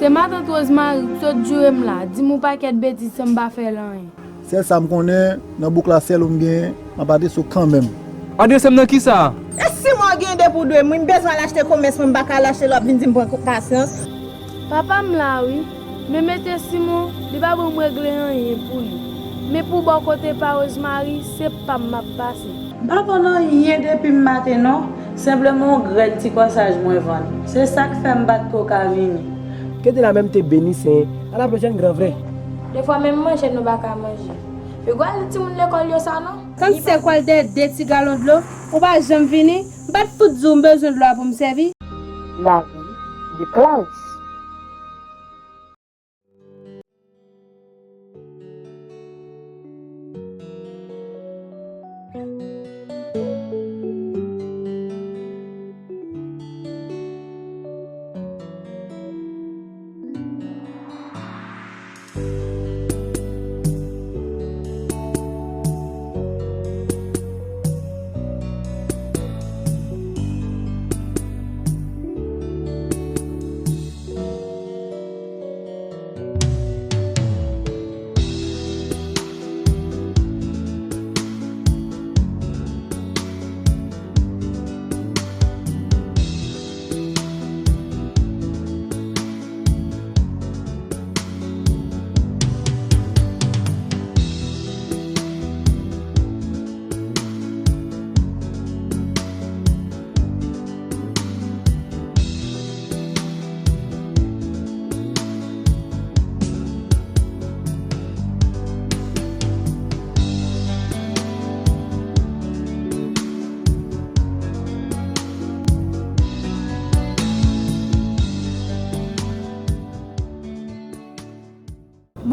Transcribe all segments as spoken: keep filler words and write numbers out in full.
Se matant Rosemary k sot joure m la, di m yon pakèt betiz san m pa fè l anyen. Sèl sa m konnen, nan bouk la sèl ou m genyen, m ap adrese w kanmenm. Adrese m nan kisa? E si mwen gen de pou dwe, mwen m bezwen al achte komès mwen, m pa ka al achte l, w ap vin di m pran pasyans. Papa m la wi, men mete Simon, li pa ban m regle anyen pou li. Men pou bò kote pa Rosemary, se pa m m ap pase. M pa vann anyen depi m maten non, senpleman yon grenn ti kòsaj mwen vann. Se sa k fè m pa t twò ka vini. Kete la menm te beni sen, a la pwochèn gran vre. Defwa menm manje nou pa ka manje. Yo gwa timoun lekòl yo sa non. Tann se kwal dèyè de ti galon dlo, ou pa janm vini, m pa t fout di w m bezwen dlo a pou m sèvi. Lavi de Clarisse.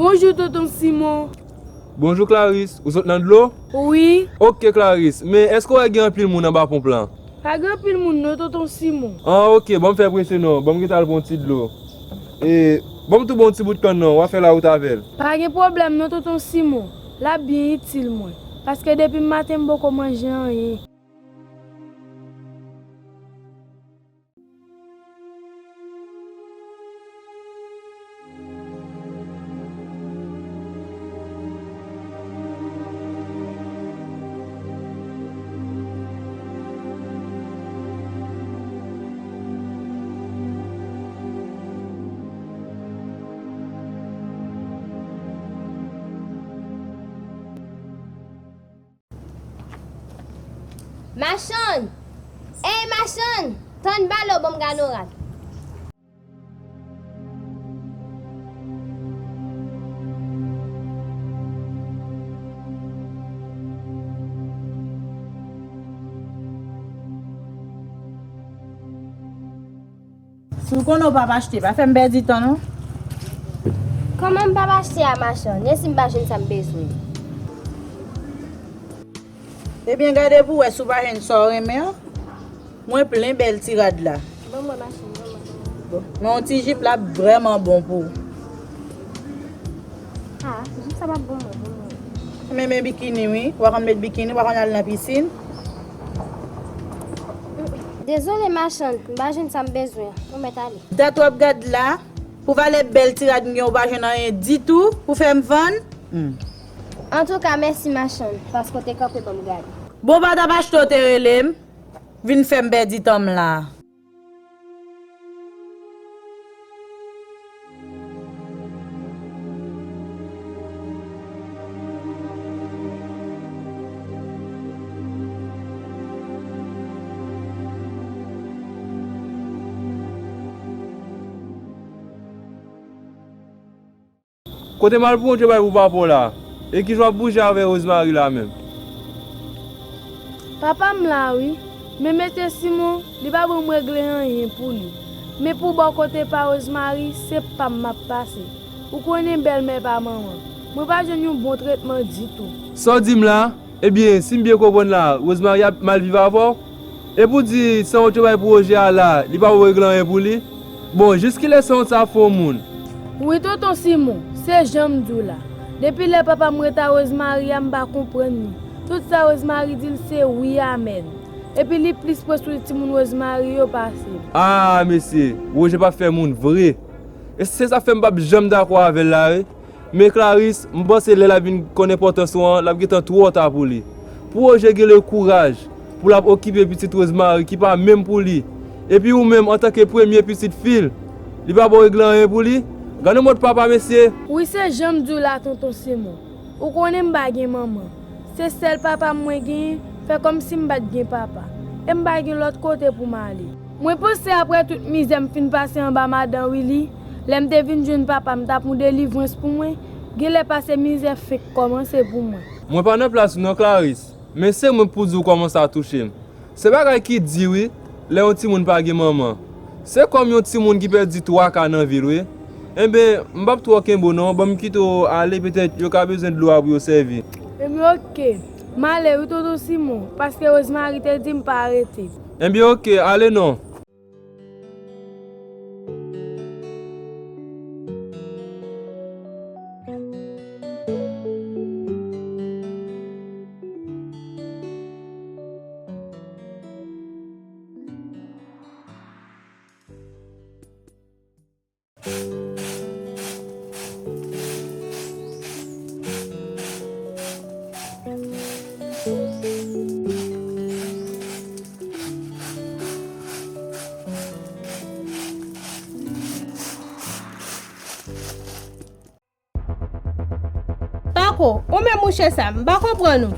Bonjou, tonton Simon. Bonjou, Clarisse. Ou sot nan dlo? Wi. Oke, Clarisse. Men èske w wè gen anpil moun anba ponp lan? Pa gen anpil moun non, tonton Simon. An, oke. Ban m fè presyon non. Ban m gentan al pran yon ti dlo. E, ban m tou ba w yon ti bout kann non. W a fè lawout avè l. Pa gen pwoblèm non, tonton Simon. L ap byen itil mwen. Paske depi maten m poko manje anyen. Machann! Ey, machann! Tann balo, ban m gade yon rad. Si w konnen w p ap achte, pa fè m pèdi tan non. Kòman m p ap achte a, machann, e si m pa jwenn sa m bezwen? Ebyen, gade pou w wè si w pa jwenn sa w renmen an. Mwen plen bèl ti rad la. Ban mwen, machann, ban mwen. Bon, men yon ti jip la vrèman bon pou ou. Ah, jip sa p ap bon mwen, ban mwen. Men, men bikini, wi. Ou pa konn met bikini, ou pa konn al nan pisin. Dezole, machann, m pa jwenn sa m bezwen an. Ou mèt ale. Dat w ap gad la, pou valè bèl ti rad m gen, ou pa jwenn anyen ditou pou fè m vann? Hmm. Antouka, mèsi, machann, paske w te kanpe ban m gade. Bon, w pa t ap achte, w te rele m, vin fè m pèdi tan m la. Kote m al pran yon travay pou papa w la? E kijan w ap bouje avè Rosemary la menm? Papa m la wi, men mete Simon, li pa ban m regle anyen pou li. Men pou bò kote pa Rosemary, se pa m m ap pase. Ou konnen bèlmè pa manman. Mwen pa jwenn yon bon tretman ditou. Sa w di m la? Ebyen, si m byen konprann la, Rosemary ap mal viv avè w? E pou di, san w te bay pou Roger a la, li pa pou regle anyen pou li? Bon, jiskilè san w sa fè w moun? Wi, tonton Simon, se jan m di w la. Depi lè papa m ret a Rosemary a, m pa konprann li. Tout sa Rosemary di l, se wi, amèn. Epi li plis pran sou timoun Rosemary yo pase m. Ah, mesye, Roger pa fè moun vre. E se sa fè m p ap janm dakò avè l la, wi. Men Clarice, m panse lè l ap vin konn enpòtans ou an, l ap gentan twò ta pou li. Pou Roger gen le kouraj pou l ap okipe pitit Rosemary ki pa menm pou li. Epi ou menm, antanke premye pitit fi l, li pa ba w regle anyen pou li? Gade yon mòd papa, mesye! Wi, se jan m di w la, tonton Simon. Ou konnen m pa gen manman. Se sèl papa m mwen genyen, fè kòmsi m pa t gen papa. E m pa gen lòt kote pou m ale. Mwen panse aprè tout mizè m fin pase anba madan Willy, lè m te vin jwenn papa m t ap yon delivrans pou mwen, genlè pa se mizè fenk kòmanse pou mwen. Mwen pa nan plas ou non, Clarice, men se mwen pou di w kòman sa touche m. Se bagay ki di wi, lè yon timoun pa gen manman. Se kòm yon timoun ki pèdi twa ka nan vi l wi. Enben, m p ap twò kenbe w non, ban m kite w ale, petèt yo ka bezwen dlo a pou yo sèvi. Enben oke, m ale wi tonton Simon, paske Rosemary te di m pa rete. Enben oke, ale non. Pako, ou menm mouche sa, m pa konprann ou.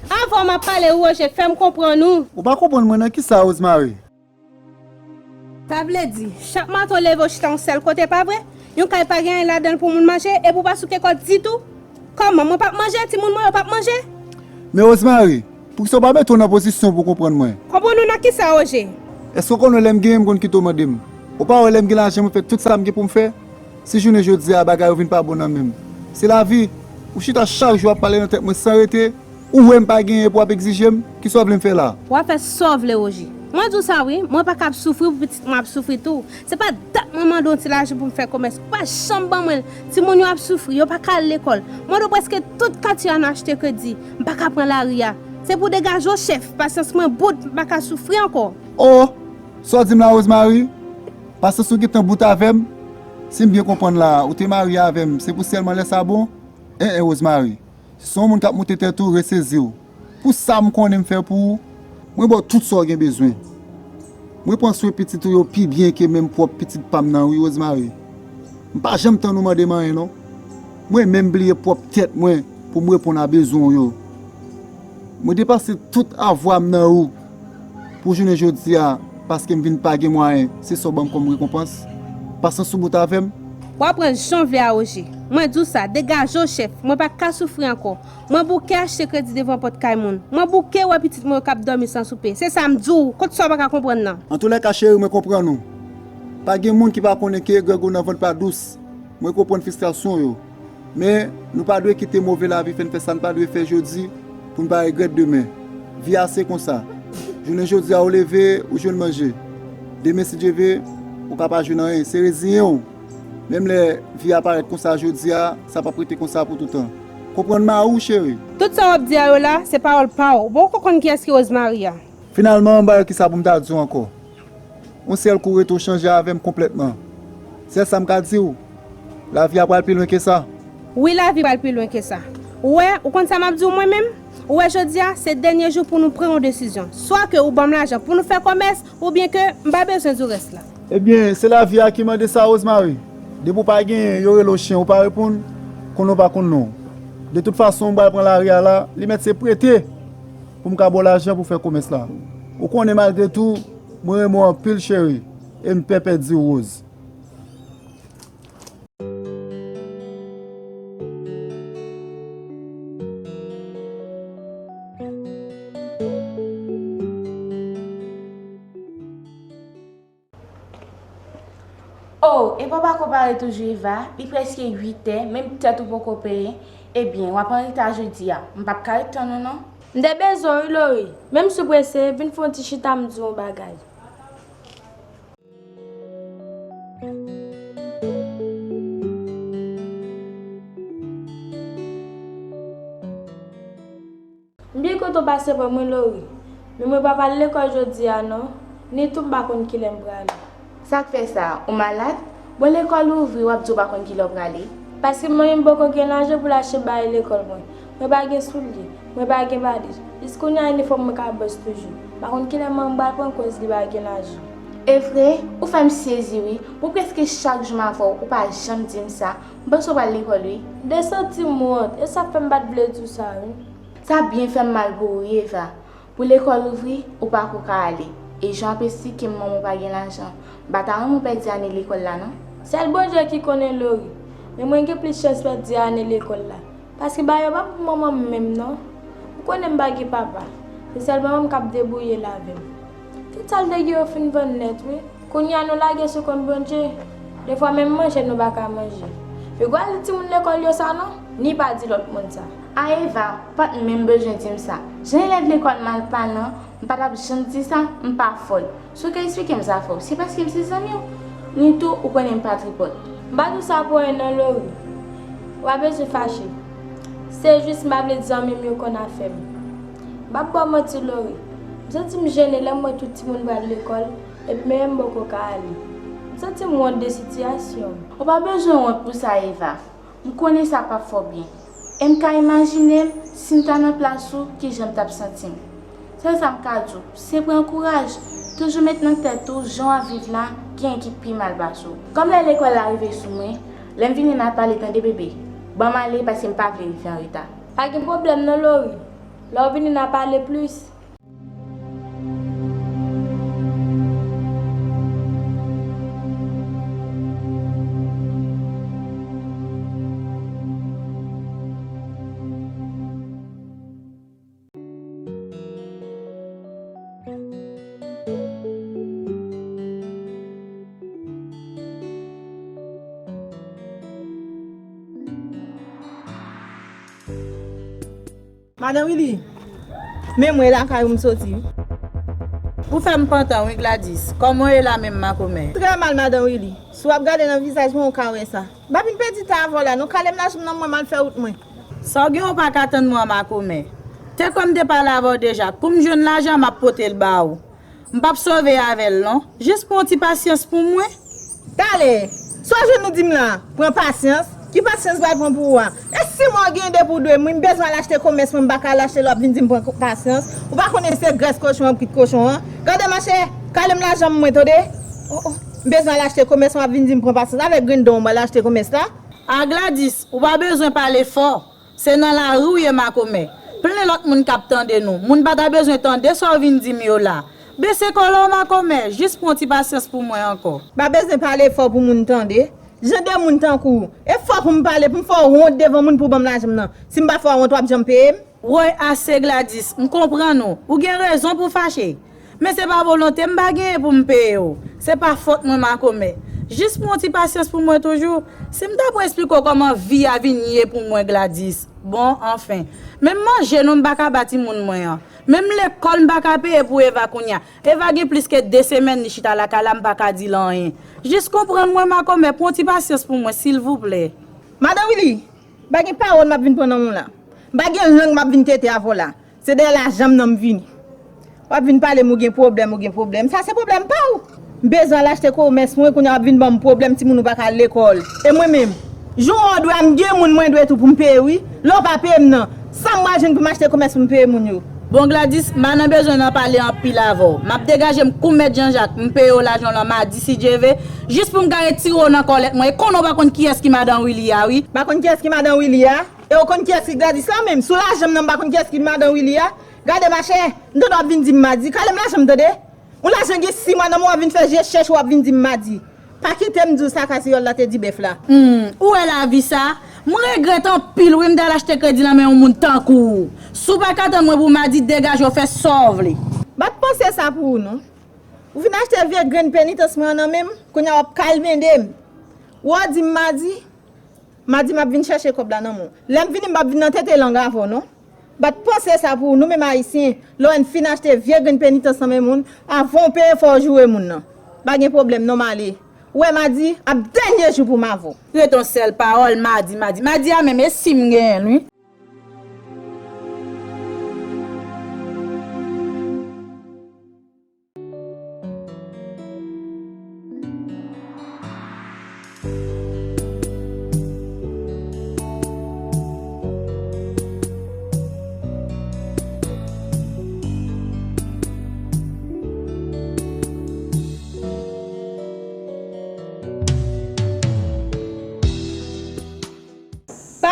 Avan m ap pale, Roger, fè m konprann ou. Ou pa konprann mwen nan kisa, Rosemary? Sa vle di, chak maten w leve w chita yon sèl kote, pa vre? Yon kay pa gen anyen ladan l pou moun manje, epi w pa souke kò ditou? Kòman, mwen p ap manje, timoun mwen yo p ap manje? Men Rosemary, poukisa w pa mete w nan pozisyon pou w konprann mwen? Konprann ou nan kisa, Roger? Èske w konnen lè m genyen, m konn kite w mande m? Ou pa wè lè m gen lajan, mwen fè tout sa m gen pou m fè? Si jounen jodi a, bagay yo vin pa bon nan men m, se lavi. Ou chita chak jou ap pale nan tèt mwen san rete, ou wè m pa genyen pou w ap egzije m, kisa w vle m fè la? W ap fè sa w vle, Roger. Mwen di w sa wi, mwen pa ka ap soufri pou pitit mwen ap soufri tou. Se pa dat mwen mande w ti lajan pou m fè komès, ou pa janm ban mwen l. Timoun yo ap soufri, yo pa ka al lekòl. Mwen do prèske tout katye a nan achte kredi, m pa ka pran lari a. Se pou degaje w chèf, pasyans mwen bout, m pa ka soufri ankò. O! Sa w di m la, Rosemary? Pasyans ou gentan bout avè m? Si m byen konprann la, ou te marye avè m, se pou sèlman lè sa bon? En en, Rosemary. Si se yon moun k ap moute tèt ou, resezi w. Pou sa m konnen m fè pou ou, mwen ba w tout sa w gen bezwen. Mwen pran swen pitit ou yo pi byen ke menm pwòp pitit pa m nan wi, Rosemary. M pa janm tann ou mande m anyen non. Mwen menm bliye pwòp tèt mwen pou m reponn a bezwen w yo. Mwen depanse tout avwa m nan ou. Pou jounen jodi a, paske m vin pa gen mwayen, se sa w ban m kòm rekonpans? Pasyans ou bout avè m? W ap pran jan w vle a, Roger. Mwen di w sa, degaje w chèf, mwen pa ka soufri ankò. Mwen bouke achte kredi devan pòt kay moun. Mwen bouke wè pitit mwen yo k ap dòmi san soupe. Se sa m di w, kot sa w pa ka konprann nan? Antoulèka cheri, mwen konprann ou. Pa gen moun ki pa konnen ke grèg ou nan vant pa dous. Mwen konprann fristrasyon w yo. Men, nou pa dwe kite move lavi fè n fè sa n pa dwe fè jodi pou n pa regrèt demen. Vi a se konsa. Jounen jodi a ou leve, ou jwenn manje. Demen, si Dye vle, ou ka pa jwenn anyen. Se reziyen w. Menm lè vi a parèt konsa jodi a, sa p ap rete konsa pou toutan. Konprann mari w, cheri. Tout sa w ap di a yo la, se pawòl pa w. Ou poko konn kiyès ki Rosemary a. Finalman, m pa wè kisa pou m ta di w ankò. Yon sèl kou rete w chanje avè m konplètman. Sèl sa m ka di w, lavi a pral pi lwen ke sa. Wi, lavi pral pi lwen ke sa. Ou wè, ou konn sa m ap di w mwen menm? Ou wè jodi a, se dènye jou pou nou pran yon desizyon. Swa ke ou ban m lajan pou nou fè kòmès, oubyen ke m pa bezwen di w rès la. Ebyen, se lavi a ki mande sa, Rosemary. Depi w pa genyen, yo rele w chen, ou pa reponn, konnen w pa konn non w. De tout fason, m pral pran lari a la, li mèt se prete pou m ka ba w lajan pou fè kòmès la. Ou konnen malgre tou, mwen renmen w anpil, cheri, e m pè pèdi w, Rose. Oh, epa w pako pare toujou, Eva? Li prèske uit è, menm tèt ou poko penyen. Ebyen, w ap an reta jodi a. M p ap ka ret tann ou non. M te bezwen w wi, Lori. Menm si w prese, vin fè yon ti chita m di w yon bagay. M byen kontan w pase wè mwen, Lori. Men mwen pa pral lekòl jodi a non, ni tou m pa konn kilè m prale. Sa k fè sa? Ou malad? Bon, lekòl ouvri, w ap di w pa konn kilè w prale? Paske manmi m poko gen lajan pou l achte bagay lekòl mwen. Mwen pa gen soulye, mwen pa gen valiz. Jiskounye a inifòm mwen ka bòs toujou. M pa konn kilè manmi m pral pran koz li pa gen lajan. E vre? Ou fè m sezi wi. Bon, prèske chak jou m avè w, ou pa janm di m sa. M panse w pral lekòl wi. M te santi m wont, e sa k fè m pa t vle di w sa wi. Sa byen fè m mal pou ou wi, Eva. Pou lekòl ouvri, ou pako ka ale. E jan w ap esplike m manman w pa gen lajan, m pa ta renmen w pèdi ane lekòl la non. Sèl Bondye ki konnen Lori, men mwen gen plis chans pèdi ane lekòl la. Paske bagay yo pa pou manman m menm non. Ou konnen m pa gen papa. Se sèl manman m k ap debouye l avè m. Tout sa l te gen yo fin vann nèt wi. Kounye a nou lage sou kont Bondye. Defwa menm manje nou pa ka manje. Yo gwo ale timoun lekòl yo sa non, ni pa di lòt moun sa. A Eva, ou pa t menm bezwen di m sa. Jan elèv lekòl m al pale an, m pa t ap janm di sa, m pa fòl. Si w ka esplike m sa fò, se paske m se zanmi w. Ni tou, ou konnen m pa tripòt. M pa di w sa pou anyen non Lori. Ou pa bezwen fache. Se jis m pa vle zanmi m yo konn afè m. M p ap ba w manti Lori. M santi m jennen lè m wè tout timoun pral lekòl. Epi menm m poko ka ale. M santi m wont de sitiyasyon m. Ou pa bezwen wont pou sa, Eva. M konnen sa p ap fè w byen. E m ka imajine m, si m ta nan plas ou, kijan m t ap santi m. Sèl sa m ka di w, se pran kouraj. Toujou met nan tèt ou, jan w ap viv la, gen ki pi mal pase w. Kòm lè lekòl la rive sou mwen, lè m vini n a pale tande bebe. Ban m ale, paske m pa vle rive anreta. Pa gen pwoblèm non, Lori. Lè w vini n a pale plis. Madan Willy, men mwen lakay ou m soti wi. Ou fè m pantan wi Gladys. Kòman w ye la menm makomè? Trè mal, Madan Willy. Si w ap gade nan vizaj mwen, ou ka wè sa. M pa vin pèdi tan avè w la non. Kale m lajanm nan mwen, m al fè wout mwen. Sa w gen ou pa ka tann mwen makomè. Te kwè m te pale avè w deja. Kou m jwenn lajan, m ap pote l ba ou. M p ap sove avè l non. Jis pran yon ti pasyans pou mwen. Talè, sa w jwenn ou di m la? Pran pasyans? Ki pasyans m pral pran pou ou a? E si mwen w genyen depi w dwe m wi, m bezwen al achte komès mwen, m pa ka al achte l, w ap vin di m pran ko-, pasyans? Ou pa konnen se grès kochon an, brit kochon an? Gade machè, kale m lajanm mwen tande. Oh, oh. M bezwen al achte komès mwen, w ap vin di m pran pasyans. Avèk grenn dan w m al achte komès la. A Gladys, ou pa bezwen pale fò. Se nan lari w ye makomè. Plen lòt moun k ap tande nou. Moun pa ta bezwen tande sa w vin di m yo la. Bese kòlè w makomè, jis pran yon ti pasyans pou mwen ankò. Pa bezwen pale fò pou moun tande. Jan de moun tankou w. E fò pou m pale, pou m fè w wont devan moun pou w ban m lajanm nan. Si m pa fè w wont, w ap janm peye m? Woy ase Gladys, m konprann ou. Ou gen rezon pou w fache. Men se pa volonte m pa genyen pou m peye w. Se pa fòt mwen makomè. Jis pran yon ti pasyans pou mwen toujou. Si m ta pou esplike w kòman vi a vin ye pou mwen Gladys. Bon, anfen. Menm manje non m pa ka ba timoun mwen an. Menm lekòl m pa ka peye pou Eva kounye a. Eva gen plis ke de semèn li chita lakay la m pa ka di l anyen. Jis konprann mwen makomè, pran yon ti pasyans pou mwen silvouplè. Madan Willy, pa gen pawòl m ap vin pran nan men w la. M pa gen lang m ap vin tete avè w la. Se dèyè lajanm nan m vini. W ap vin pale m ou gen pwoblèm, ou gen pwoblèm. Sa se pwoblèm pa w. M bezwen al achte komès mwen, kounye a w ap vin ban m pwoblèm, timoun ou pa ka al lekòl. E mwen menm, jou w dwe a m gen moun mwen dwe tou pou m peye wi. Lè w pa peye m nan, sa m pral jwenn pou m achte komès pou m peye moun yo? Bon Gladys, m pa nan bezwen nan pale anpil avè w. M ap degaje m kou mèt Janjak, m peye w lajan w nan madi si Dye ve, jis pou m ka retire w nan kòlèt mwen. E konnen w pa konn kiyès ki madan Willy a wi. M pa konn kiyès ki madan Willy a? E w konn kiyès ki Gladys la menm? Sou lajanm nan m pa konn kiyès ki madan Willy a. Gade machè, m tande w ap vin di m madi. Kale m lajanm tande. Yon lajan gen sis mwa nan men w ap vin fè je chèch w ap vin di m madi. Pa kite m di w sa kaseyòl la te di bèf la. Hmm, ou wè lavi sa? M regrèt anpil wi m t al achte kredi nan men yon moun tankou w. Si w pa ka tann mwen pou madi, degaje w fè sa w vle. M pa t panse sa pou ou non. Ou vin achte vye grenn penitans mwen an nan men m, kounye a w ap kalmende m. Ou di m madi, madi m ap vin chèche kòb la nan men w. Lè m vini m p ap vin nan tete lang avè w non. M pa t panse sa pou ou, nou menm ayisyen, lè w fin achte vye grenn penitans nan men moun, avan w peye fò w joure moun nan. Pa gen pwoblèm non m ale. Ou wè madi ap dènye jou pou m avè w. Rete yon sèl pawòl madi, madi. Madi a menm e si m genyen l wi.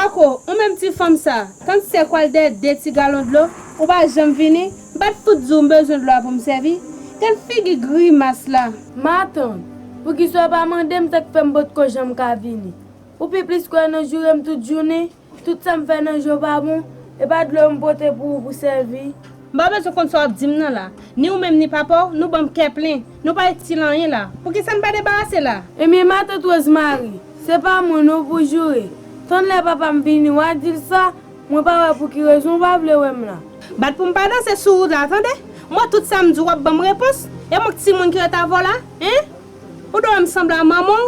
Ako, ou menm ti fanm sa, tann sèk w al dèyè de ti galon dlo, ou pa janm vini, m pa t fout di w m bezwen dlo a pou m sèvi? Gad figi grimas la. Matant, poukisa w pa mande m sa k fè m potko janm ka vini? Ou pi plis kwè nan joure m tout jounen? Tout sa m fè nan je w pa bon, e pa dlo m pote pou ou pou sèvi. M pa bezwen konn sa w ap di m nan la. Ni ou menm ni papa w, nou ban m kè plen. Nou pa itil anyen la. Poukisa n pa debarase la? Ebyen, matant Rosemary, se pa mwen non pou joure. Tann lè papa m vini, w a di l sa, mwen pa wè pou ki rezon w pa vle wè m la. Bat pou m pa danse sou wout la, tande? M wè tout sa m di w ap ban m repons. E mwen k timoun ki ret avè w la, en? Ou dwe wè m sanble a manman w,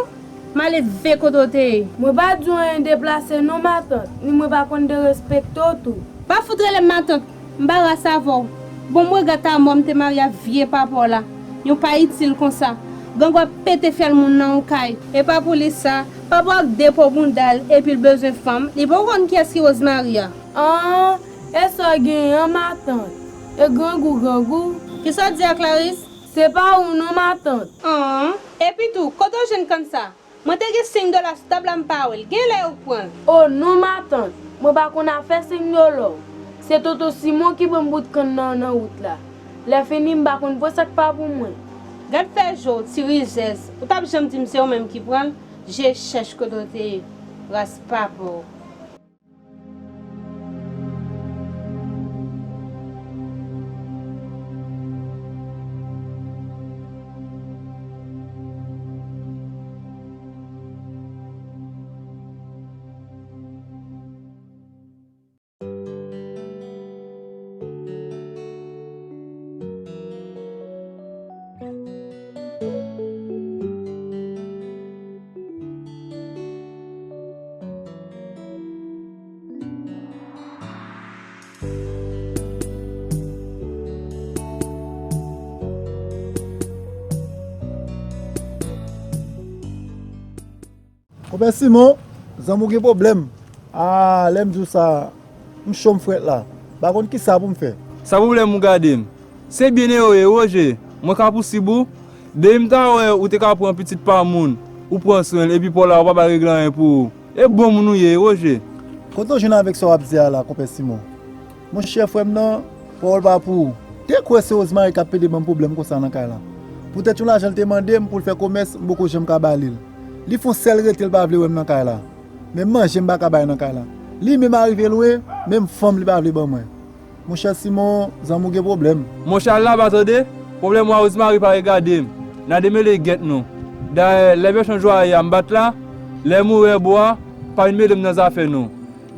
malelve kote w te ye. Mwen pa di w anyen deplase non, matant, ni mwen pa konn derespekte w tou. Pa fout rele m matant, m pa ras avè w. Bon, m regrèt a mò m te marye a vye papa w la. Yon pa itil konsa. Grangou ap pete fyèl moun nan yon kay. E pa pou li sa, papa w ak de po bounda l, epi l bezwen fanm, li poko konn kiyès ki Rosemary a. An, e sa w genyen an, matant? E grangou, grangou? Kisa w di a, Clarice? Se pa ou non, matant. An, epi tou, kote w jwenn kann sa? Mwen te gen senk dola sou tab la, m pa wè l. Genlè yo k pran l. O non, matant, mwen pa konn afè senk dola w. Se tonton Simon ki ban m bout kann nan, nan wout la. Lè fini, m pa konn pran sa k pa pou mwen. Gad fè je w, ti rijès. Ou t ap janm di m se ou menm ki pran l? Je chèch kote w te ye. Ras papa w. Konpè Simon, zanmi w gen pwoblèm. A, lè m di w sa, m cho m frèt la. M pa konn kisa pou m fè. Sa pwoblèm ou gade m? Se byen ere, Roger. Mwen ka pousib ou? Depi m ta wè ou te ka pran pitit pa moun, ou pran swen l, epi pa w la, ou pa bay regle anyen pou ou. E bon moun ou ye, Roger. Kote w jwenn avèk sa w ap di a la, konpè Simon? Monchè, frè m nan, pawòl pa pou ou. Te kwè se Rosemary k ap pede ban m pwoblèm konsa nan kay la. Poutèt yon lajan l te mande m pou l fè komès, m poko janm ka ba li l. Li fè yon sèl rete l pa vle wè m nan kay la. Menm manje m pa ka bay nan kay la. Li menm arive lwen, menm fanm li pa vle ban mwen. Monchè Simon, zanmi w gen pwoblèm. Monchè, al laba tande, pwoblèm ou a Rosemary pa regade m. N a demele gèt nou. Dayè, lè bèchon jwaye a m bat la, lè mourè bwa, pa vin mele m nan zafè nou.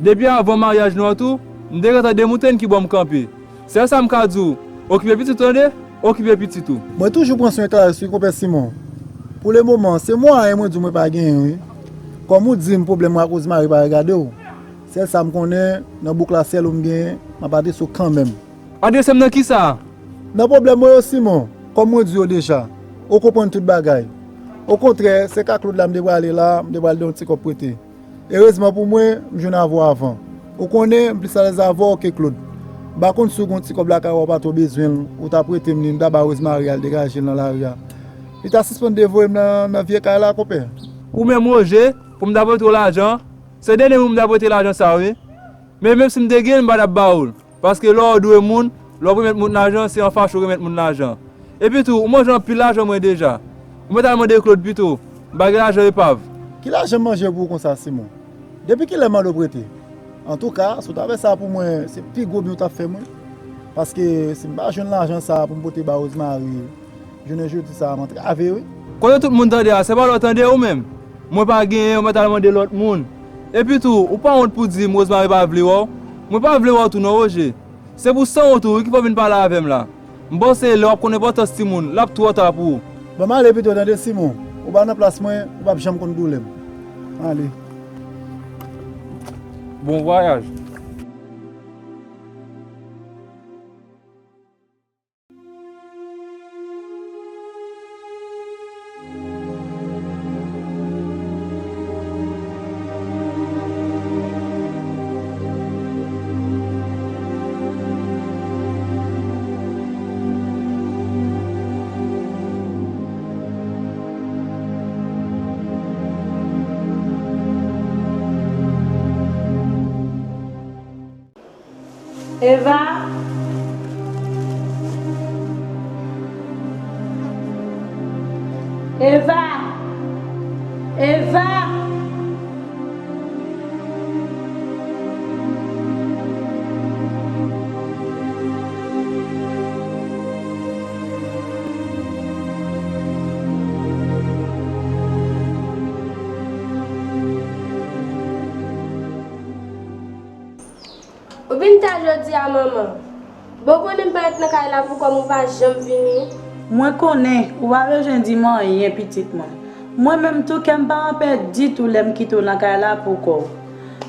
Depi avan maryaj nou an tou, m te gentan demoute n ki bò m kanpe. Sèl sa m ka di w, okipe pitit ou tande, okipe pitit ou. Mwen toujou pran swen Clarisse wi, konpè Simon. Pou lemoman, se mwayen mwen di w mwen pa genyen wi. Kòm ou di m pwoblèm mwen ak Rosemary pa regade w. Sèl sa m konnen, nan bouk la sèl ou m genyen, m ap adrese w kanmenm. Adrese m nan kisa? Nan pwoblèm mwen yo, Simon, kòm mwen di w deja, ou konprann tout bagay. Okontrè, se ka Claude la m te prale la, m te pral de yon ti kòb prete. Erezman pou mwen, m jwenn avè w avan. Ou konnen, m plis alèz avè w ke Claude. M pa konn si w gen yon ti kòb lakay ou, ou pa twò bezwen l, ou ta prete m li, m ta ba Rosemary al degaje l nan lari a. Li ta sispann devoye m nan, nan vye kay la, konpè. Ou menm, Roger, pou m ta prete w lajan, se dènye moun m ta prete lajan sa, wi. Men menm si m te gen l, m pa t ap ba ou l. Paske lè w dwe moun, lè w remèt moun lajan, se an fache w remèt moun lajan. Epi tou, ou manje anpil lajan mwen deja. Ou mèt al mande Claude pito. M pa gen lajan epav. Ki lajan m manje pou ou konsa, Simon? Depi kilè m mande w prete? Antouka, si w ta fè sa pou mwen, se pi gwo byen w t ap fè mwen. Paske si m pa jwenn lajan sa a pou m pote ba Rosemary, jounen jodi sa a, m antrave wi. Kote tout moun tande a, se pa lè w tande ou menm. Mwen pa genyen, ou mèt al mande lòt moun. Epi tou, ou pa wont pou di m Rosemary pa vle wè w? Mwen pa vle wè w tou non, Roger. Se pou sanwont ou wi ki fè w vin pale avè m la. M panse lè w ap konn enpòtans timoun, l ap twò ta pou ou. Ban m ale pito tande Simon. Ou pa nan plas mwen, ou p ap janm konn doulè m. Ale. Bon vwayaj. Eva! Eva! Eva! Ou vin ta jodi a, manman. Bon, konnen m parèt nan kay la pou kòm ou pa janm vini. Mwen konnen ou pa bezwen di m anyen, pitit mwen. Mwen menm tou, kè m pa anpè ditou lè m kite w nan kay la pou kò w.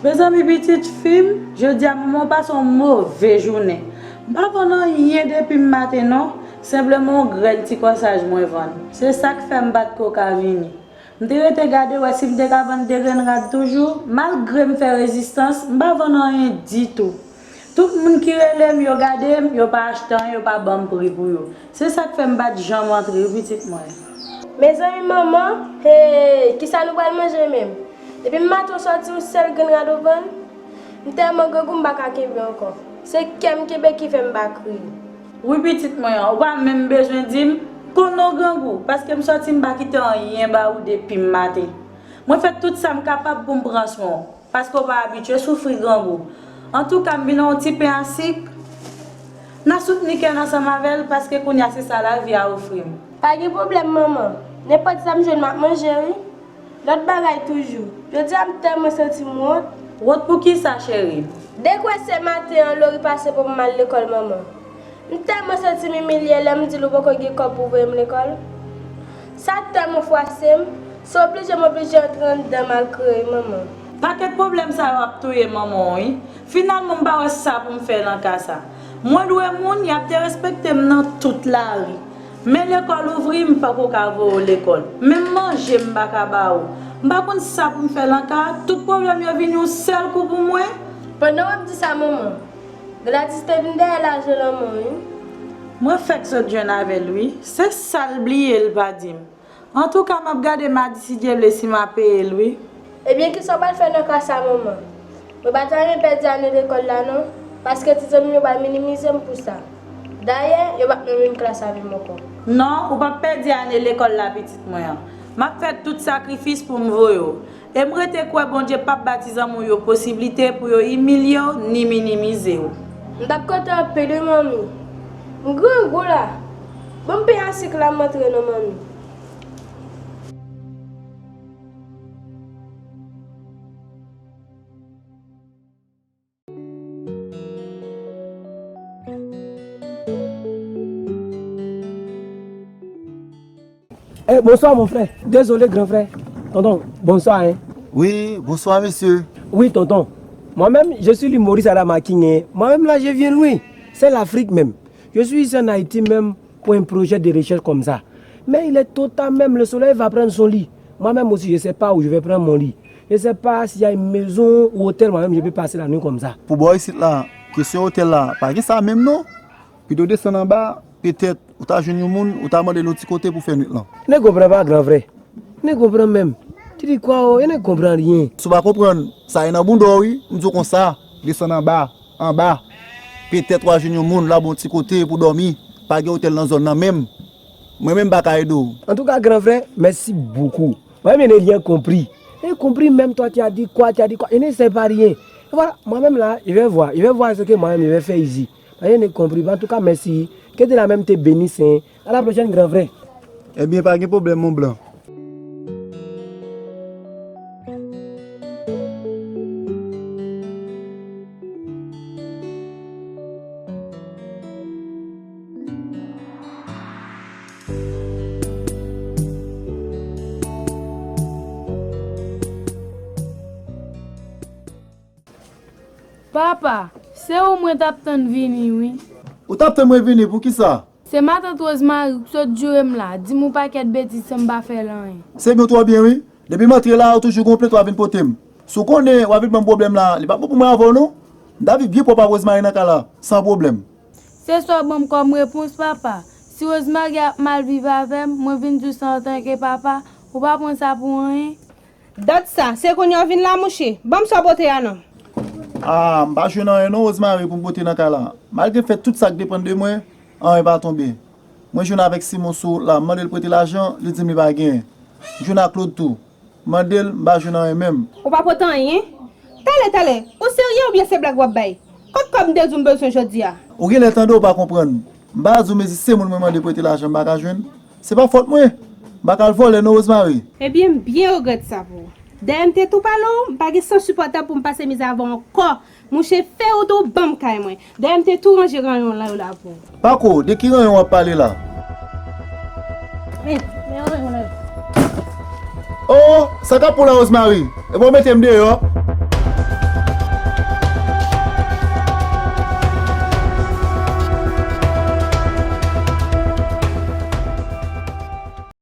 Mezanmi, pitit fi m, jodi a manman w pase yon move jounen. M pa vann anyen depi m maten non, senpleman yon grenn ti kòsaj mwen vann. Se sa k fè m pa t ko ka vini. M te rete gade wè si m te ka vann de grenn rad toujou. Malgre m fè rezistans, m pa vann anyen ditou. Tout moun ki rele m, yo gade m, yo pa achte anyen, yo pa ban m pri pou yo. Se sa k fè m pa t janm antre wi, pitit mwen. Mezanmi, manman, hey, kisa nou pral manje menm? Depi maten w sòti, yon sèl grenn rad ou vann? M tèlman grangou, m pa ka kenbe ankò. Se kè m kenbe ki fè m pa kriye. Wi, pitit mwen an, ou pa menm bezwen di m, konnen w grangou, paske m sòti m pa kite anyen ba ou depi m maten. Mwen fè tout sa m kapab pou m pran swen w, paske w pa abitye soufri grangou. Antouka, m vin yon ti pen a sik, n a soutni kè n ansanm avè l, paske kounye a se sa lavi a ofri m. Pa gen pwoblèm, manman. Nenpòt sa m jwenn, m ap manje, wi. Lòt bagay toujou, jodi a m tèlman santi m wont. Wont poukisa, cheri? Dekwè se maten an Lori pase pou m al lekòl, manman. M tèlman santi m imilye lè m di l ou poko gen kòb pou voye m lekòl. Sa tèlman fwase m, se oblije m oblije antre anndan m al kriye, manman. Pakèt pwoblèm sa yo ap touye manman w, wi. Finalman, m pa wè sa pou m fè nan ka sa. Mwen dwe moun, y ap derespekte m nan tout lari. Men lekòl ouvri, m pako ka voye w lekòl. Menm manje, m pa ka ba ou. M pa konn sa pou m fè nan ka a, tout pwoblèm yo vin yon sèl kou pou mwen. Pandan w ap di sa, manman, Gladys te vin dèyè lajan lanmò, wi. Mwen fèk sot jwenn avè l, wi. Se sa l bliye, l pa di m. Antouka, m ap gade madi si Dye vle si m a peye l, wi. Ebyen, kisa w pral fè nan ka sa, manman? Mwen pa ta renmen pèdi ane lekòl la, non, paske ti zanmi m yo pral minimize m pou sa. Dayè, yo p ap nan menm klas avè m ankò. Non, ou p ap pèdi ane lekòl la, pitit mwen an. M ap fè tout sakrifis pou m voye w. E m rete kwè Bondye p ap ba ti zanmi w yo posiblite pou yo imilye w ni minimize w. M t ap kontan anpil, wi, manmi. M grangou la. Ban m pen a sik la, m antre non, manmi. Eh, bonsoir, mon frère. Désolé, grand frère. Tonton, bonsoir, hein. Oui, bonsoir, monsieur. Oui, tonton. Moi-même, je suis l'humoriste Adama King, hein. Moi-même, là, je viens loin. C'est l'Afrique même. Je suis ici en Haïti même pour un projet de recherche comme ça. Mais il est trop tard même, le soleil va prendre son lit. Moi-même aussi, je sais pas où je vais prendre mon lit. Je sais pas s'il y a une maison ou hôtel, moi-même, je peux passer la nuit comme ça. Pou bò isit la, kesyon otèl la, pa gen sa menm non. Pito desann anba, petèt, ou ta jwenn yon moun, ou ta mande l yon ti kote pou fè nwit lan. Ne comprends pas, grand frère. Ne comprends même. Tu dis quoi, oh, je ne comprends rien. Si w pa konprann, sa e nan bounda w, wi. M di w konsa, desann anba, anba. Petèt w a jwenn yon moun, l a ba w yon ti kote pou dòmi. Pa gen otèl nan zòn nan menm. Mwen menm m pa ka ede w. En tout cas, grand frère, merci beaucoup. Moi-même, je n'ai rien compris. Je n'ai compris même toi, tu as dit quoi, tu as dit quoi. Je ne sais pas rien. Et voilà, moi-même là, je vais voir. Je vais voir ce que moi-même, je vais faire ici. Moi, je n'ai compris pas. En tout cas, merci. Que Dieu la même te bénisse, hein. À la prochaine, grand frère. Ebyen, pa gen pwoblèm, mon blan. Papa, se ou mwen t ap tann vini, wi. Ou t ap tann mwen vini, poukisa? Se matant Rosemary k sot joure m la, di m yon pakèt betiz san m pa fè l anyen. Se byen, twò byen, wi. Depi m antre la, ou toujou gon plent w a vin pote m. Si w konnen w a vin ban m pwoblèm la, li p ap bon pou mwen avè w, non. M ta viv byen pwòp ak Rosemary nan kay la, san pwoblèm. Se sa w ban m kòm repons, papa? Si Rosemary ap mal viv avè m, mwen vin di w sa antanke papa, ou pa pran sa pou anyen? Dat sa, se kounye a w vin la, mouche? Ban m sa w pote a non. Ah, m pa jwenn anyen non, Rosemary, pou m pote nan kay la. Malgre m fè tout sa k depann de mwen, anyen pa tonbe. Mwen jwenn avèk Simon sou wout la, m mande l prete lajan, li di m li pa genyen. M jwenn ak Claude tou. M mande l, m pa jwenn anyen menm. Ou pa pote anyen? Talè, talè, ou serye oubyen se blag w ap bay? Kot kòb m te di w m bezwen jodi a? Ou genlè tande w pa konprann. M pa di w mezi se moun mwen mande prete lajan m pa ka jwenn. Se pa fòt mwen. M pa ka al vòlè non, Rosemary. Ebyen, m byen regrèt sa pou ou. Dèyè m te tou pale w, m pa gen sans sipòtab pou m pase mizè avè w ankò. Mouche, fè wout ou ban m kay mwen. Dèyè m te tou ranje ranyon lan yo la pou ou. Pako, de ki ranyon w ap pale la? Men, men ranyon lan yo. Oh, sa k ap pou la, Rosemary? Epi w mete m deyò?